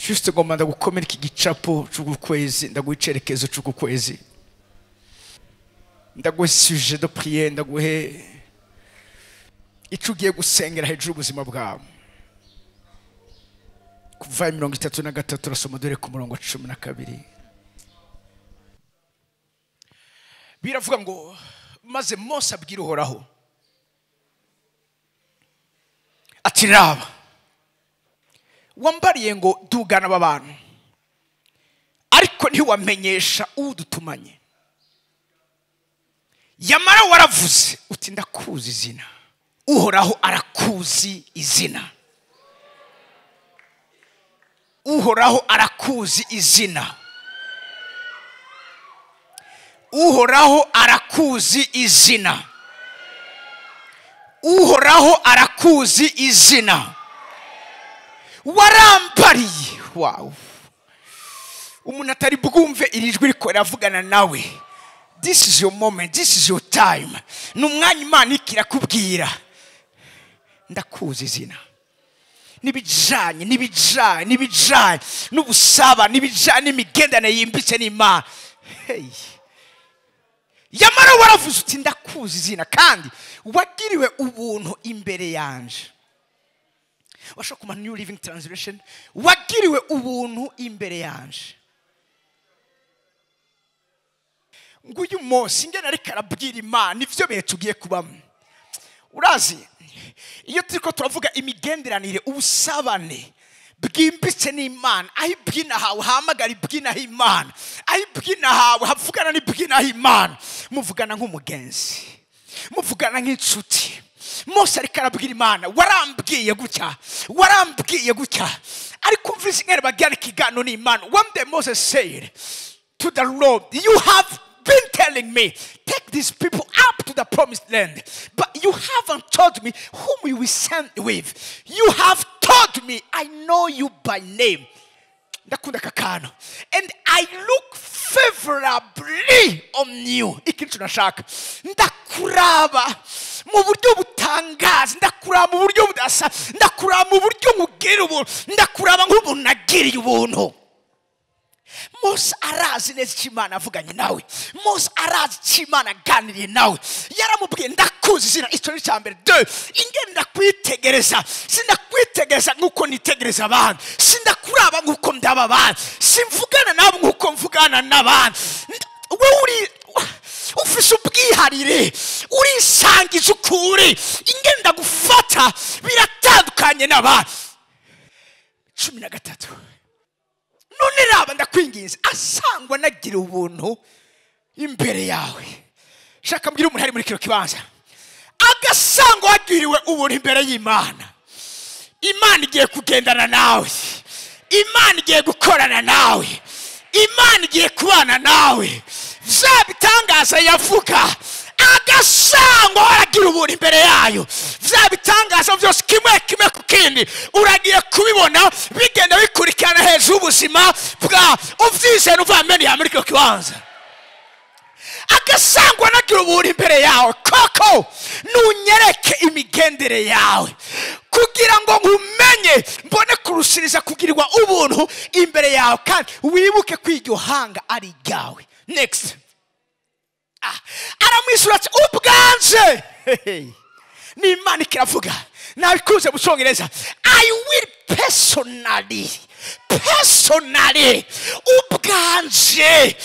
Juste ngomba ndagukomera iki gicapo c'uku kwezi, ndaguha icerekezo c'uku kwezi, ndaguhe sujet de prière, ndaguhe ico ugiye gusengera hejuru y'ubuzima bwawe. Kuva 33 turasoma dore ku murongo wa 12. Biravuga ngo maze Mose abwira Uhoraho ati raba, wambariye ngo dugana aba bantu, ariko ntiwamenyesha udutumanye. Yamara waravuze uti ndakuzi izina. Uhoraho arakuzi izina. Uhoraho arakuzi izina. Uhoraho arakuzi izina. Uhoraho arakuzi izina. Warambariye. Wow. Umuntu atari bwumve iri jwi riko riravugana nawe. This is your moment, this is your time. Ni umwanya Imana ikirakubwira. Ndakuzi izina. Nibijanye, nibijanye, nibijanye n'ubusaba, nibijanye n'imigendane yimbitse n'Imana. Hey. Yamara waravuze uti ndakuzi izina, kandi wagiriwe ubuntu imbere yanje. Washaka kuma New Living Translation, wagiriwe ubuntu imbere yanje. Nguyu Mose ingene ariko arabwira Imana ivyo bihe tugiye kubamo. Urazi iyo turiko turavuga imigenderanire, ubusabane bwimbitse n'Imana, aho ibwina hawe hamagara ibwina h'Imana, aho ibwina hawe havugana n'ibwina h'Imana, muvugana nk'umugenzi, muvugana nk'inshuti. Mose ariko arabwira Imana, warambwiye gutya, warambwiye gutya. Ariko umvise ingene bagirana ikiganiro n'Imana. One day Moses said to the Lord, you have been telling me, take these people up to the promised land, but you haven't told me whom you will send with. You have told me, I know you by name. Ndakunda kakano. And I look favorably on you. Ikintu nashaka. Ndakuraba mu buryo butangaza, ndakuraba mu buryo budasa, ndakuraba mu buryo nkugirira ubuntu, ndakuraba nk'umuntu nagiriye ubuntu. Mose arazi neza icyo Imana avuganye nawe. Mose arazi icyo Imana aganiriye nawe. Yaramubwiye ndakuzi izina. Icyo ni icya mbere. Deux, ingene ndakwitegereza, sindakwitegereza nk'uko nitegereza abandi, sindakuraba nk'uko ndaba abandi, simvugana nabo nk'uko mvugana n'abandi. Wowe uri ufise ubwiharire, urisangiza ukuri, ingene ndagufata biratandukanye n'abandi. 13. None raba ndakwinginze, asangwa nagira ubuntu imbere yawe. Shaka mbwira umuntu ari muri kino kibanza, agasangwa wagiriwe ubuntu imbere y'Imana. Imana igiye kugendana nawe, Imana igiye gukorana nawe, Imana igiye kubana nawe. Vya bitangaza yavuga, agasangwa waragira ubuntu imbere yayo. Vya bitangaza byose kimwe kimwe ku kindi uragiye kubibona bigenda bikurikirana hejuru y'ubuzima bwa uvyizeye uva ameni ya muri kino kibanza. Agasangwa nagira ubuntu imbere yawe, koko nunyereke imigendere yawe, kugira ngo nkumenye, mbone kurushiriza kugirirwa ubuntu imbere yawe, kandi wibuke ko iryo hanga ari ryawe. Next. Aramwisura ati ubwanje. Ni Imana ikiravuga, nabikuze mu Cyongereza, I will personally, personally, ubwanje.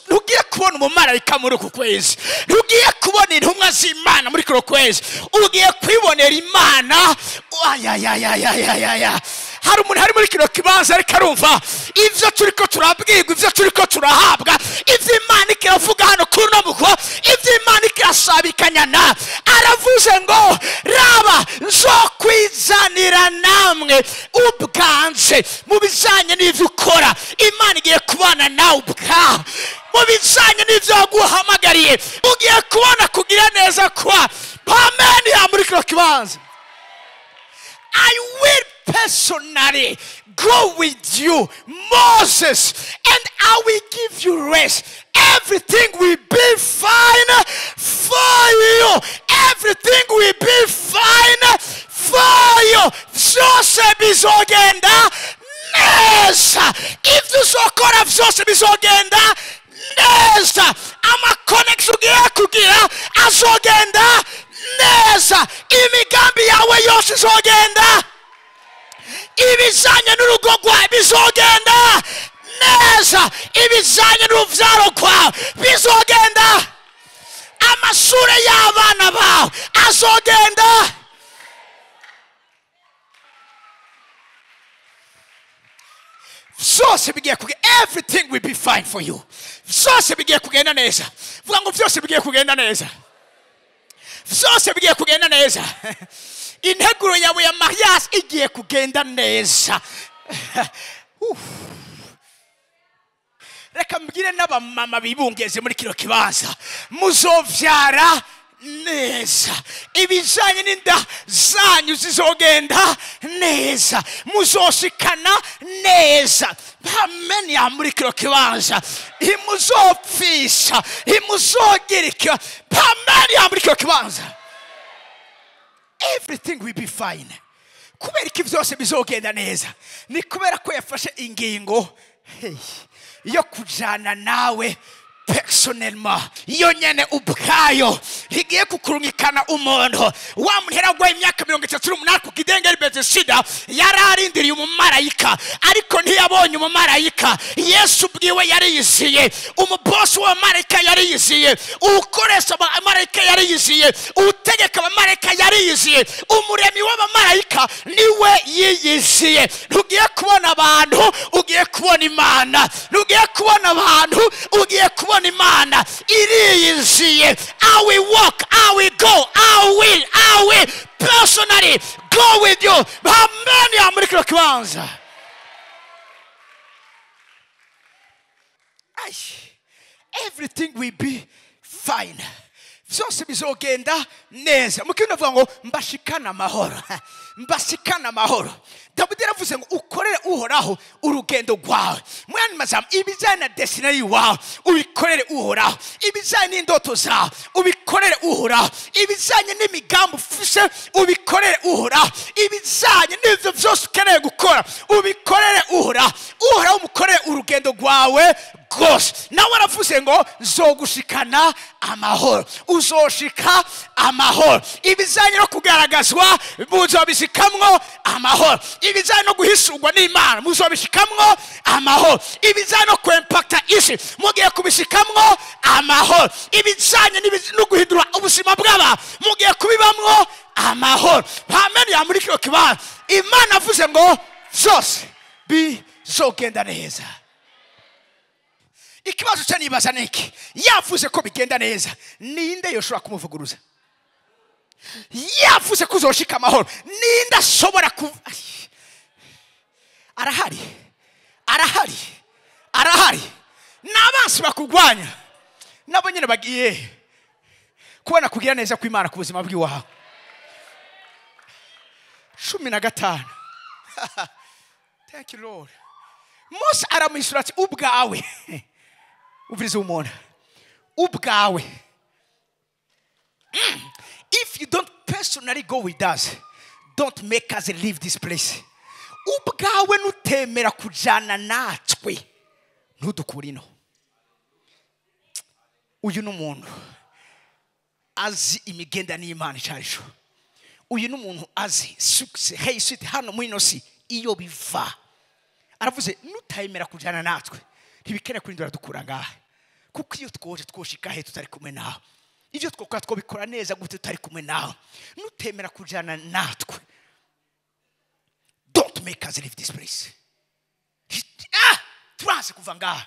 Ntugiye kubona umumarayika muri uku kwezi, ntugiye kubona intumwa z'Imana muri kuno kwezi, ugiye kwibonera Imana. Ayayayayayaya. Hari umuntu ari muri kino kibanza ariko arumva ivyo turiko turabwirwa, ivyo turiko turahabwa, ivyo Imana ikiravuga hano kuri uno mukwa, ivyo Imana ikirasabikanya. Aravuze ngo raba nzokwizanira namwe ubwanje. Mu bijanye n'ivyo ukora, Imana igiye kubana nawe ubwawe. Mu bijanye n'ivyo yaguhamagariye, ugiye kubona kugira neza kwa. Amen ya muri kino kibanza. I will personally go with you, Moses, and I will give you rest. Everything will be fine for you. Everything will be fine for you. Vyose bizogenda neza. Ivyo uzokora vyose bizogenda neza. Amakonekisi ugiye kugira azogenda neza. Imigambi yawe yose izogenda. Ibijanye n'urugo rwawe bizogenda neza. Ibijanye n'uruvyaro rwawe bizogenda. Amashure y'abana bawe azogenda. Vyose bigiye kugenda. Everything will be fine for you. Vyose bigiye kugenda neza. Vuga ngo vyose bigiye kugenda neza. Vyose bigiye kugenda neza. Integuro yawe ya mariage igiye kugenda neza. Reka mbwire n'abamama bibungeze muri kino kibanza, muzovyara neza. Ibijanye n'inda zanyu zizogenda neza. Muzoshikana neza. Amen ya muri kino kibanza. Imuzopfisha, imuzogirika. Amen ya muri kino kibanza. Everything will be fine. Kubera ko vyose bizogenda neza, ni kubera ko yafashe ingingo yo kujana nawe personnellement. Iyo nyene ubwayo igiye kukurungikana umuntu wa muntu yaragwaye imyaka 38 ku kidengeri Betesida, yararindiriye umumarayika ariko ntiyabonye umumarayika. Yesu bwiwe yariyiziye, umubosi w'abamarayika yariyiziye, ukoresha abamarayika yariyiziye, utegeka abamarayika yariyiziye, umuremi w'abamarayika niwe yiyiziye. Ntugiye kubona abantu, ugiye kubona Imana. Ntugiye kubona abantu, ugiye kubona Imana iriyiziye. I will walk, I will go, I will personally go with you. Amen ya muri kino kibanza. Everything will be fine. Vyose bizogenda neza. Mukino avuga ngo mbashikana amahoro. Mbashikana amahoro. Dawidi yaravuze ngo ukorere Uhoraho urugendo rwawe. Mwani mazamu, ibijanye na destiny yawe ubikorere Uhoraho. Ibijanye n'indoto zawe ubikorere Uhoraho. Ibijanye n'imigambi ufise ubikorere Uhoraho. Ibijanye n'ivyo vyose ukeneye gukora ubikorere Uhoraho. Uhoraho umukorere urugendo rwawe rwose. Nawe aravuze ngo zogushikana amahoro. Uzoshika amahoro. Ibijanye no kugaragazwa muzobishikamwo amahoro. Ibijanye no guhishurwa n'Imana muzobishikamwo amahoro. Ibijanye no kwempakta isi mugiye kubishikamwo amahoro. Ibijanye no guhindura ubuzima bw'abantu mugiye kubibamwo amahoro. Amen ya muri kino kibanza. Imana avuze ngo vyose bizogenda neza. Ikibazo cyo nibaza niki, yavuze ko bigenda neza, ninde yoshobora kumuvuguruza? Yavuze ko uzoshika amahoro, ninde ashobora ku Arahari, arahari, arahari. N'abansi bakugwanya nabo nyene bagiye kubona kugira neza kw'Imana ku buzima bw'iwawe. 15. Thank you Lord. Mose aramwisura ati ubwawe. Ubiriza umuntu ubwawe. If you don't personally go with us, don't make us leave this place. Ubwawe nutemera kujana natwe, ntudukure ino. Uyu ni umuntu azi imigenda n'Imana icarico. Uyu ni umuntu azi success, réussite hano muri ino si iyo biva. Aravuze nutayemera kujana natwe, ntibikene kurindura dukura ngaha. Kuko iyo twoje twoshika he tutari kumwe nawe, ivyo twokora twobikora neza gute tutari kumwe nawe. Nutemera kujana natwe, don't make us leave this place. Turanse kuva ngaha.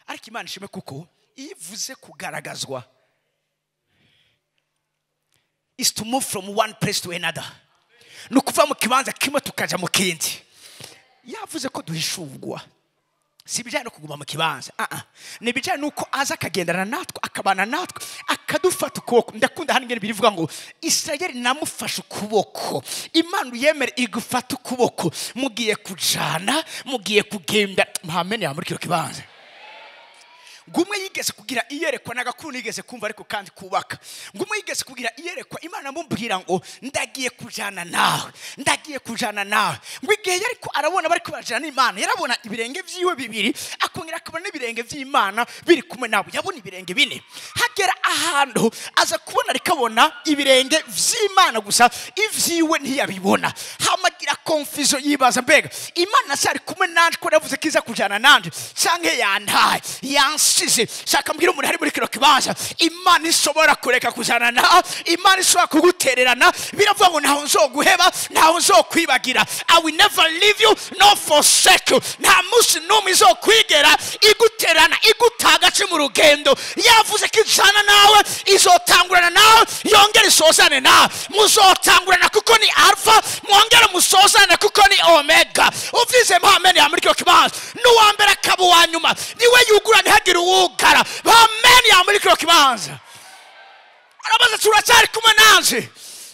Ariko Imana ishimwe kuko ivuze kugaragazwa is to move from one place to another. Ni ukuva mu kibanza kimwe tukaja mu kindi. Yavuze ko duhishurwa, si ibijyanye no kuguma mu kibanza, ni ibijyanye n'uko aza akagendana natwe, akabana natwe, akadufata ukuboko. Ndakunda hano ingene birivuga ngo Isirayeli namufashe ukuboko. Imana uyemere igufata ukuboko, mugiye kujana, mugiye kugenda. Amen ya muri kino kibanza. Ngumwe yigeze kugira iyerekwa n'agakuru nigeze kumva ariko kandi kubaka. Ngumwe yigeze kugira iyerekwa Imana mumbwira ngo ndagiye kujana nawe, ndagiye kujana nawe. Ngo igihe yariko arabona bariko barajana n'Imana, yarabona ibirenge vyiwe bibiri, akongera akabona n'ibirenge vy'Imana biri kumwe nabo, yabona ibirenge bine. Hagera ahantu aza kubona rikabona ibirenge vy'Imana gusa, ivyiwe ntiyabibona. Hamagira confusion, yibaza mbega Imana sari kumwe nanje ko yavuze kiza kujana nanje canke yantaye yansize. Shaka mbwira umuntu ari muri kino kibanza, Imana ishobora kureka kujana na Imana ishobora kugutererana. Biravuga ngo ntaho nzoguheba, ntaho nzokwibagira. I will never leave you nor forsake you. Nta munsi n'umwe izokwigera iguterana igutagace mu rugendo. Yavuze ko ijana nawe, izotangurana nawe, yongere isozane nawe. Muzotangurana kuko ni Alpha, mwongere musozane kuko ni Omega. Uvize amen ya muri kino kibanza. N'uwa mbere akaba uwa nyuma, niwe yugura ntihagire uwugara. Amen ya muri kino kibanza. Arabaza turacyari kumwe nanje.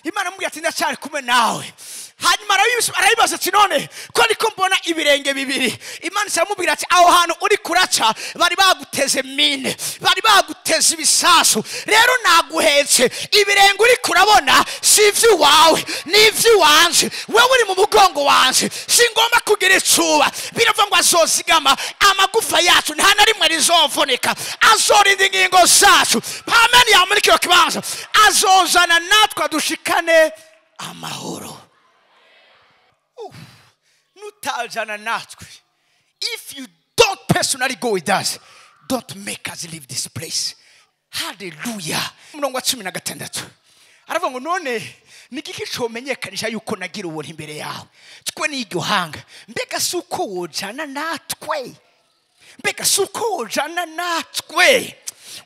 Imana amubwira ati ndacyari kumwe nawe. Hanyuma arabibaza ati none ko ariko mbona ibirenge bibiri. Imana iramubwira ati aho hantu uri kuraca bari baguteze mine, bari baguteze ibisasu, rero naguhetse. Ibirenge uri kurabona si ivy'iwawe, ni ivy'iwanje. Wewe uri mu mugongo wanje, singomba kugira icuba. Biravuga ngo azozigama amagufa yacu, nta na rimwe rizovunika. Azorinda ingingo zacu. Amen ya muri kino kibanza. Azozana natwe dushikane amahoro. Nutajana natwe. If you don't personally go with us, don't make us leave this place. Hallelujah. Umurongo wa 16 aravuga ngo none nigiki comenyekanisha yuko nagira ubuntu imbere yawe twe n'iryo hanga? Mbega si uko wojana natwe? Mbega si uko wojana natwe?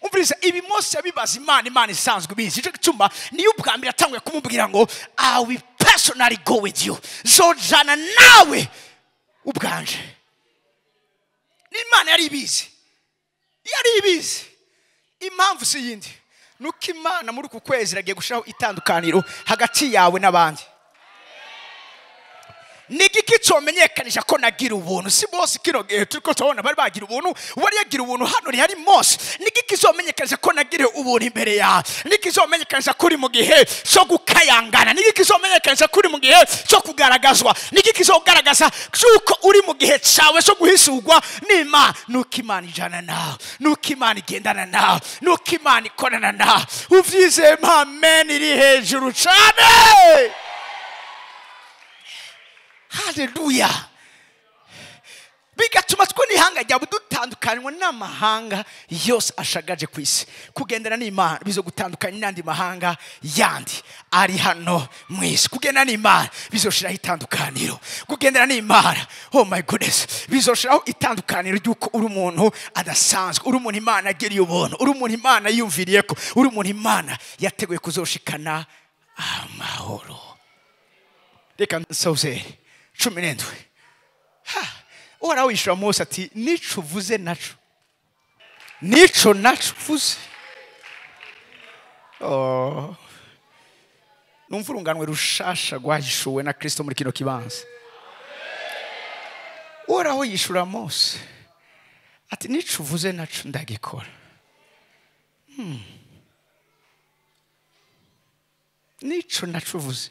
Umviriza ibi Mose yabibaza Imana, Imana isanzwe ibizi. Ico gituma niyo ubwa mbere atanguye kumubwira ngo I will personally go with you, zojana nawe ubwanje. N'Imana yari ibizi, yari ibizi. Impamvu si yindi, nuko Imana muri uku kwezi iragiye gushiraho itandukaniro hagati yawe n'abandi. Nigiki comenyekanisha ko nagira ubuntu? Si bose kino gihe turiko turabona bari bagira ubuntu, wari yagira ubuntu hano ntihari Mose. Nigiki zomenyekanisha ko nagira ubuntu imbere yawe? Nigiki zomenyekanisha ko uri mu gihe cyo gukayangana? Nigiki zomenyekanisha ko uri mu gihe cyo kugaragazwa? Nigiki zogaragaza yuko uri mu gihe cyawe cyo guhisugwa n'Imana? Nuko Imana ijana nawe, nuko Imana igendana nawe, nuko Imana ikorana nawe. Uvyizeye amen iri hejuru cane. Hallelujah. Bigatuma twe n'ihanga ryawe dutandukanywa n'amahanga yose ashagaje ku isi. Kugendana n'Imana bizo gutandukanya n'andi mahanga yandi ari hano mu isi. Kugendana n'Imana bizoshiraho itandukaniro. Kugendana n'Imana, oh my goodness, bizoshiraho itandukaniro ry'uko uri umuntu adasanzwe, uri umuntu Imana agiriye ubuntu, uri umuntu Imana yiyumviriyeko, uri umuntu Imana yateguye kuzoshikana amahoro. Reka nsoze 17. Uhoraho yishura Mose ati nico uvuze naco, nico naco uvuze. Oh, numva urunganwe rushasha rwahishuwe na Kristo muri kino kibanza. Uhoraho yishura Mose ati nico uvuze naco ndagikora. Nico naco uvuze,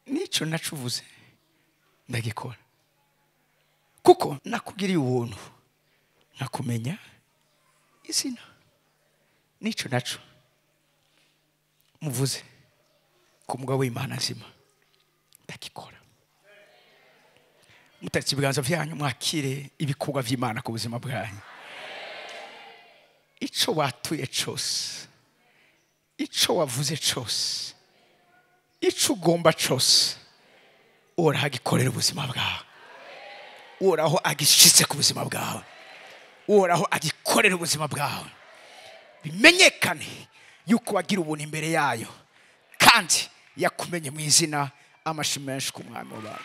nico naco uvuze ndagikora, kuko nakugiriye ubuntu nakumenya izina. Nico naco muvuze ku mugabo w'Imana nzima ndagikora. Mutaretse ibiganza vyanyu mwakire ibikorwa vy'Imana ku buzima bwanyu. Ico watuye cose, ico wavuze cose, ico ugomba cose, Uhoraho agikorera ubuzima bwawe. Uhoraho agishitse ku buzima bwawe. Uhoraho agikorera ubuzima bwawe. Bimenyekane yuko wagira ubuntu imbere yayo, kandi yakumenye mu izina. Amashi menshi ku mwami w'abantu.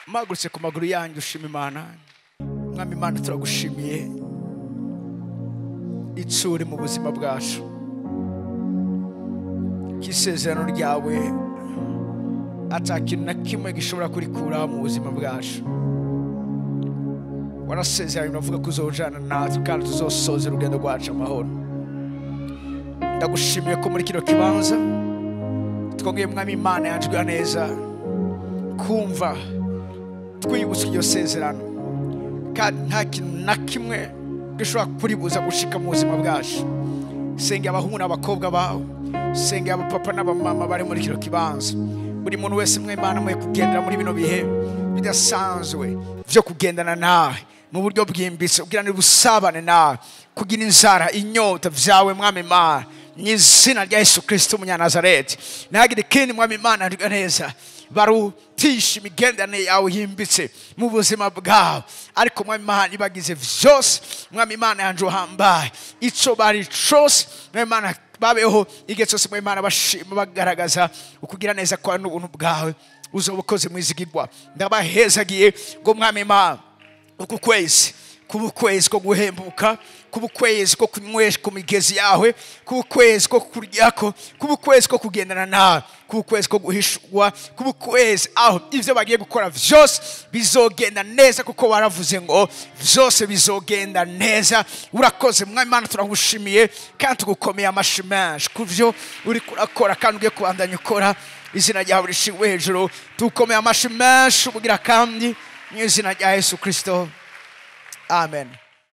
Magurutse ku maguru yanyu ushima Imana. Mwami Imana, turagushimiye itsuri mu buzima bwacu, ko isezerano ryawe Ata kintu na kimwe gishobora kurikura mu buzima bwacu. Warasezeranye uravuga ko uzojana natwe kandi tuzosoza urugendo rwacu amahoro. Ndagushimiye ko muri kino kibanza twongeye, Mwami Imana yanjwe neza, kumva twibutswe iryo sezerano, kandi nta kintu na kimwe gishobora kuribuza gushika mu buzima bwacu. Sengera abahungu n'abakobwa bawe, sengera abapapa n'abamama bari muri kino kibanza, buri muntu wese, mwe Imana, mwe kugendera muri bino bihe bidasanzwe byo kugendana nawe mu buryo bwimbitse, kugira ngo ubusabane nawe, kugira inzara inyota vyawe, Mwami Imana, mu izina rya Yesu Kristo umunyanazareti. Ntihagire ikindi, Mwami Imana neza, barutisha imigenderanire yawe yimbitse mu buzima bwawe, ariko Mwami Imana, ibagize vyose, Mwami Imana yanje uhambaye, ico bari cose, Mwami Imana, babeho igihe cyose, Mwami Imana, bashima bagaragaza ukugira neza kwawe n'ubuntu bwawe, uzoba ukoze mwizigirwa. Ndabahezagiye ngo, Mwami Imana, uku kwezi kuba ukwezi ko guhembuka, kuba ukwezi ko kunywesha ku migezi yawe, kuba ukwezi ko kuryako, kuba ukwezi ko kugendana nawe, kuba ukwezi ko guhishurwa, kuba ukwezi aho ivyo bagiye gukora vyose bizogenda neza, kuko waravuze ngo vyose bizogenda neza. Urakoze, Mwami Imana, turagushimiye kandi tugukomeye amashi menshi kuvyo uriko urakora kandi ugiye kubandanya ukora. Izina ryawe rishimwe hejuru. Tugukomeye amashi menshi ubugira kandi mu izina rya Yesu Kristo, amen.